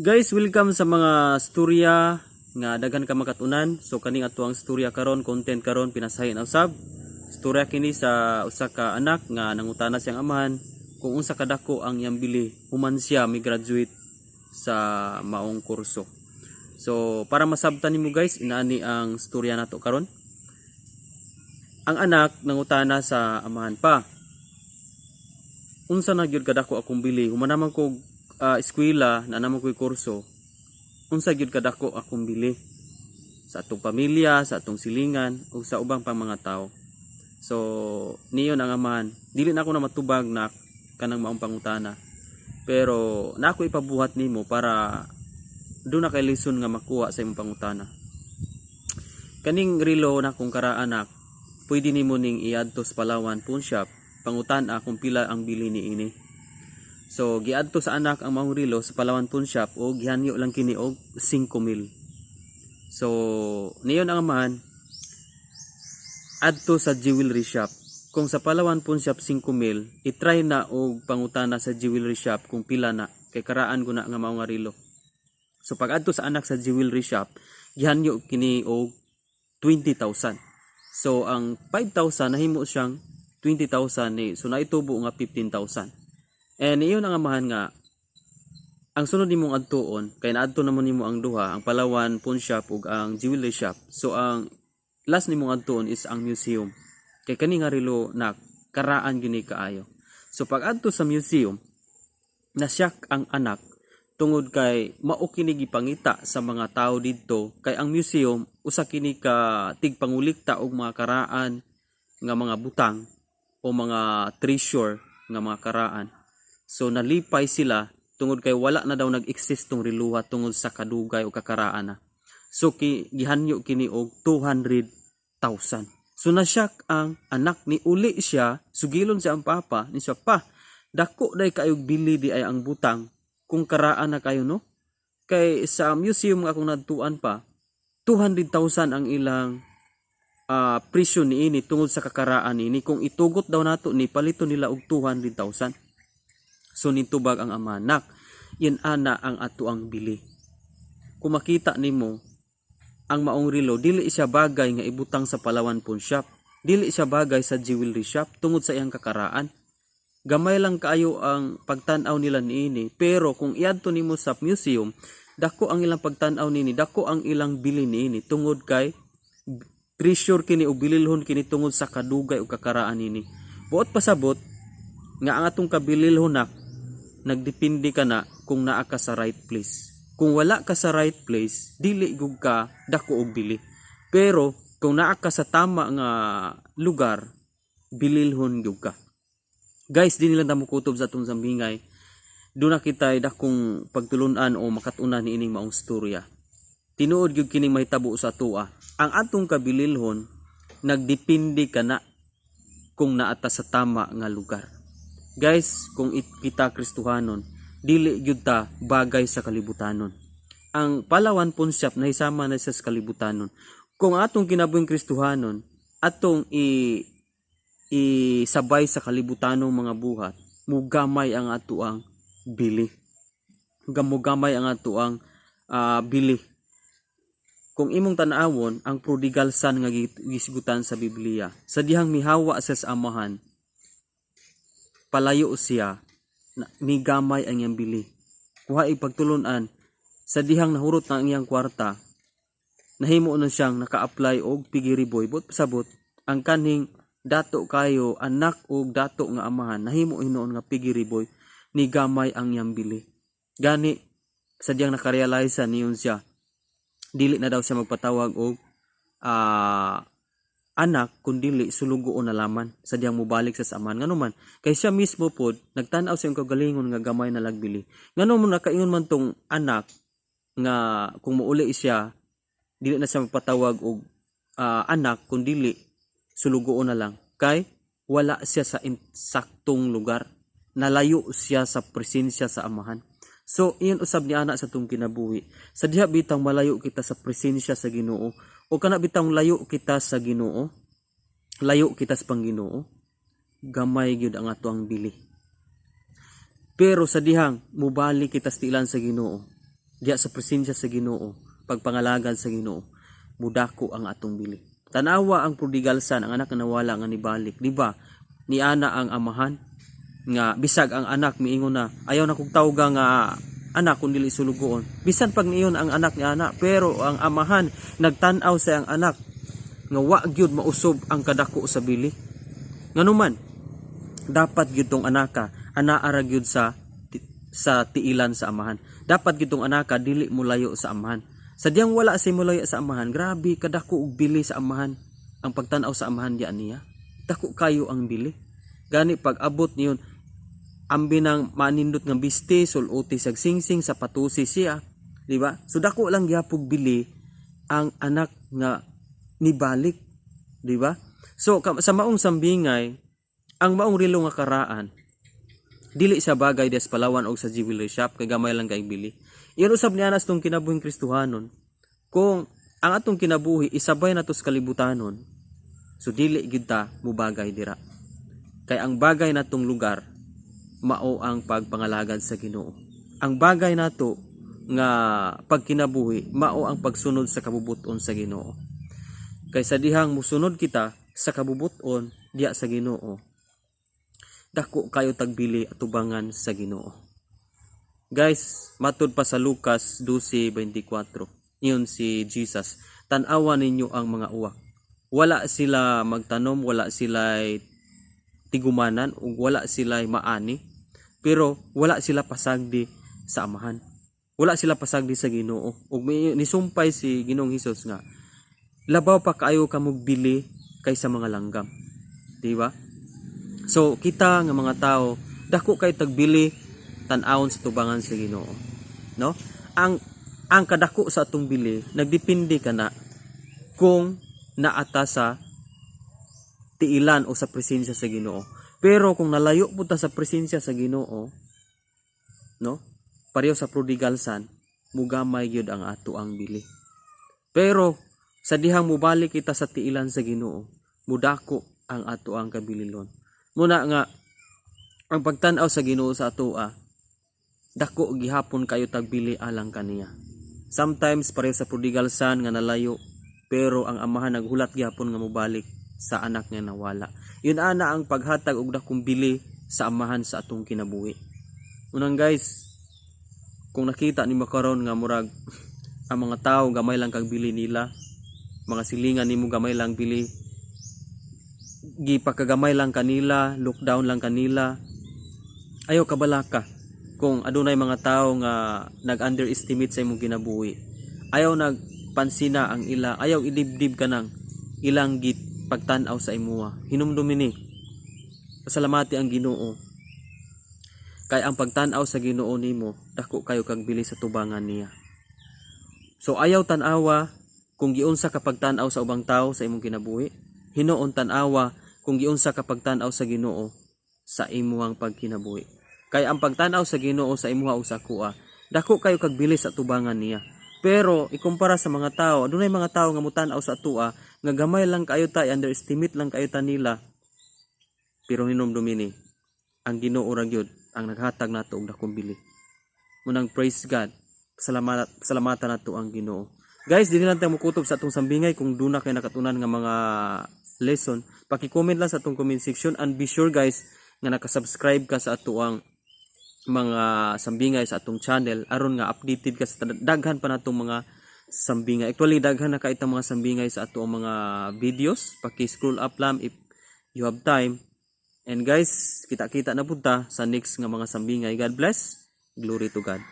Guys, welcome sa mga storya nga daghan ka makatunan. So kaning ato ang storya karon, content karon, pinasahin usab. Storya kini sa usa ka anak nga nangutana siyang amahan kung unsa kadako ang iyang bili human siya mi graduate sa maong kurso. So para masabtan nimo, guys, inaani ang storya nato karon. Ang anak nangutana sa amahan pa. Unsa na gyud kadako akong bili? Human naman ko eskwela, na naman ko'y kurso, unsa gyud kadako akong bili sa atong pamilya, sa atong silingan, ug sa ubang pang mga tao? So, niingon ang amahan, "Dili na ako na matubag na kanang maong pangutana. Pero na ako ipabuhat nimo para duna kay lesson nga makuha sa imong pangutana. Kaning relo na kung karaan, anak, pwede nimo ning iadto sa Palawan Pawn Shop, pangutan-a kung pila ang bili niini." So giadto sa anak ang maong relo sa Palawan Pawn Shop o gihanyo lang kini og 5,000. So niingon ang amahan, "Adto sa jewelry shop. Kung sa Palawan Pawn Shop 5,000, i-try na og pangutana sa jewelry shop kung pila na, kay karaan ko na nga mao nga relo." So pag adto sa anak sa jewelry shop, gihanyo kini og 20,000. So ang 5,000 nahimo siyang 20,000 ni, so naitubo nga 15,000. And niingon ang amahan nga, "Ang sunod nimong adtuon kay naadto naman nimo ang duha, ang Palawan Pawn Shop ug ang jewelry shop. So ang last nimong adtuon is ang museum. Kay kani nga relo na karaan gini kaayo." So pag adto sa museum, nasyak ang anak tungod kay mao kini gipangita sa mga tao didto, kay ang museum usa kini ka tigpangulikta og mga karaan nga mga butang o mga treasure nga mga karaan. So nalipay sila tungod kay wala na daw nag-exist tong reluha tungod sa kadugay o kakaraan na. So gihanyo kini og 200,000. So nasyak ang anak, ni uli siya, sugilon siya ang papa, ni siya pa, "Dako day kayo bili di ay ang butang kung karaan na kayo, no? Kay sa museum nga akong nadtuan pa, 200,000 ang ilang presyo niini tungod sa kakaraan niini. Kung itugot daw nato ni, palito nila og 200,000." So nitubag ang ama, "Nak, ing ana ang ato ang bili. Kung makita nimo ang maong relo, dili siya bagay nga ibutang sa Palawan Pawn Shop. Dili siya bagay sa jewelry shop tungod sa iyang kakaraan. Gamay lang kaayo ang pagtan-aw nila niini, pero kung iadto nimo sa museum, dako ang ilang pagtan-aw niini, dako ang ilang bili niini tungod kay treasure kini o bililhon kini tungod sa kadugay o kakaraan niini. Buot pasabot nga ang atong kabililhon na nagdepende ka na kung naa ka sa right place. Kung wala ka sa right place, dili gud ka dako og bili. Pero kung naa ka sa tama nga lugar, bililhon gyud ka." Guys, di nila kutob sa atong sambingay. Duna kitay dakong pagtulunan o makatunan niining maong storya. Tinuod gyud kining mahitabo sa atoa. Ang atong kabililhon nagdepende ka na kung naata sa tama nga lugar. Guys, kung kita Kristohanon, dili gyud ta bagay sa kalibutanon. Ang Palawan Pawn Shop nahisama na siya sa kalibutanon. Kung atong kinabuhing Kristohanon, atong isabay sa kalibutanong mga buhat, mugamay ang atoang bili. Mugamay ang atoang bili. Kung imong tan-awon ang prodigal son nga gisgutan sa Biblia, sa dihang mihawa siya sa amahan, palayo siya, na, migamay ang iyang bili. Kuha ipagtulunan, sa dihang nahurot na ang iyang kwarta, nahimo na siyang naka-apply og piggery boy. Buot pasabot, ang kanhing dato kayo anak og dato nga amahan nahimo hinuon nga piggery boy, ni gamay ang iyang bili. Gani sa diyang nakarealize niyon siya, dili na daw siya magpatawag og anak kundili sulugoon na laman sa diyang mobalik sa amahan, ngano man kay siya mismo pod nagtan-aw sa iyang kaugalingon nga gamay na lag bili. Ngano mo nakaingon man tong anak nga kung muuli siya, dili na siya magpatawag og anak kundili sulugoon na lang? Kay wala siya sa insaktong lugar, nalayo siya sa presensya sa amahan. So iyon usab ni ana sa tong kinabuhi, sa diha bitang malayo kita sa presensya sa Ginoo o kana bitang layo kita sa Ginoo, layo kita sa Panginoon, gamay gyud ang ato ang bili. Pero sa dihang mubalik kita sa tilan sa Ginoo, diya sa presensya sa Ginoo, pagpangalagad sa Ginoo, mudako ang atong bili. Tanawa ang prodigal son, ang anak nga nawala nga nibalik, di ba? Niana ang amahan nga bisag ang anak miingon na, "Ayaw na kog tawga nga anak kung dili sulugoon." Bisan pag niyon ang anak ni anak, pero ang amahan nagtan-aw sa iyang anak nga wa gyud mausob ang kadako sa bili. Nganuman dapat gyud tong anaka anaa ra gyud sa tiilan sa amahan. Dapat gyud tong anaka dili molayo sa amahan. Sa diyang wala siya molayo sa amahan, grabe kadako og bili sa amahan. Ang pagtan-aw sa amahan diya niya, dako kayo ang bili. Gani pag abot niyon, ambi ng manindot nga biste, sul-oti sag singsing, sapatusi siya, di ba? So dako lang gyapog bili ang anak nga nibalik, di ba? So sa maong sambingay, ang maong relo nga karaan, dili sa bagay des Palawan og sa jewelry shop kay gamay lang kay bili. Iyon usab niya nas tong kinabuhing Kristohanon. Kung ang atong kinabuhi isabay nato sa kalibutanon, so dili gyud ta mubagay dira. Kay ang bagay natong lugar mao ang pagpangalagad sa Ginoo. Ang bagay nato nga pagkinabuhi mao ang pagsunod sa kabubuton sa Ginoo. Kay sa dihang musunod kita sa kabubuton diya sa Ginoo, dako kayo tagbili atubangan sa Ginoo. Guys, matud pa sa Lucas 12:24. Iyon si Jesus, "Tan-awa ninyo ang mga uwak. Wala sila magtanom, wala sila tigumanan ug wala sila maani, pero wala sila pasagdi sa Amahan. Wala sila pasagdi sa Ginoo." Ug may nisumpay si Ginoong Hesus nga labaw pa kaayo kamog bili kaysa mga langgam. Di ba? So kita nga mga tao, dako kay tagbili tan-awon sa tubangan sa Ginoo. No? Ang kadako sa atong bili nagdepende kana kung naata sa tiilan o sa presensya sa Ginoo. Pero kung nalayo po ta sa presensya sa Ginoo, no? Pareho sa prodigal son, mugamay gyud ang ato ang bili. Pero sa dihang mubalik kita sa tiilan sa Ginoo, mudako ang ato ang kabililon. Muna nga ang pagtan-aw sa Ginoo sa atoa, dako gihapon kayo tagbili alang kaniya. Sometimes pareho sa prodigal son nga nalayo, pero ang amahan naghulat gihapon nga mobalik sa anak nga nawala. Yun ana ang paghatag og dakong bili sa amahan sa atong kinabuhi. Unang guys, kung nakita nimo karon nga murag ang mga tao gamay lang kag bili nila, mga silingan nimo gamay lang bili, gipakagamay lang kanila, lockdown lang kanila, ayaw kabalaka kung adunay mga tao nga nag-underestimate sa imong kinabuhi. Ayaw nagpansina ang ila, ayaw idibdib ka ng ilang git pagtan-aw sa imuha. Hinumdumi ni. Pasalamati ang Ginoo. Kay ang pagtan-aw sa Ginoo nimo, dako kayo kag bili sa tubangan niya. So ayaw tan-awa kung giunsa ka pagtan-aw sa ubang tao sa imong kinabuhi. Hinuon tan-awa kung giunsa ka pagtan-aw sa Ginoo sa imuhang pagkinabuhi. Kay ang pagtan-aw sa Ginoo sa imuha o sa akoa, dako kayo kag bili sa tubangan niya. Pero ikumpara sa mga tao, adunay mga tao nga mutan-aw sa atoa nga gamay lang kayo ta, underestimate lang kayo ta nila. Pero hinumdumi ni, ang Ginoo ra gyud ang naghatag nato og dakong bili. Munang praise God. Salamat, salamatan nato ang Ginoo. Guys, dili lang tayo mukutob sa atong sambingay. Kung duna kay nakatunan nga mga lesson, paki-comment lang sa atong comment section and be sure, guys, nga naka-subscribe ka sa atoang mga sambingay sa atong channel aron nga updated ka sa daghan pa natong mga sambingay. Actually, daghan na kay mga sambingay sa atoang mga videos. Paki-scroll up lang if you have time. And guys, kita-kita na pud ta sa next nga mga sambingay. God bless. Glory to God.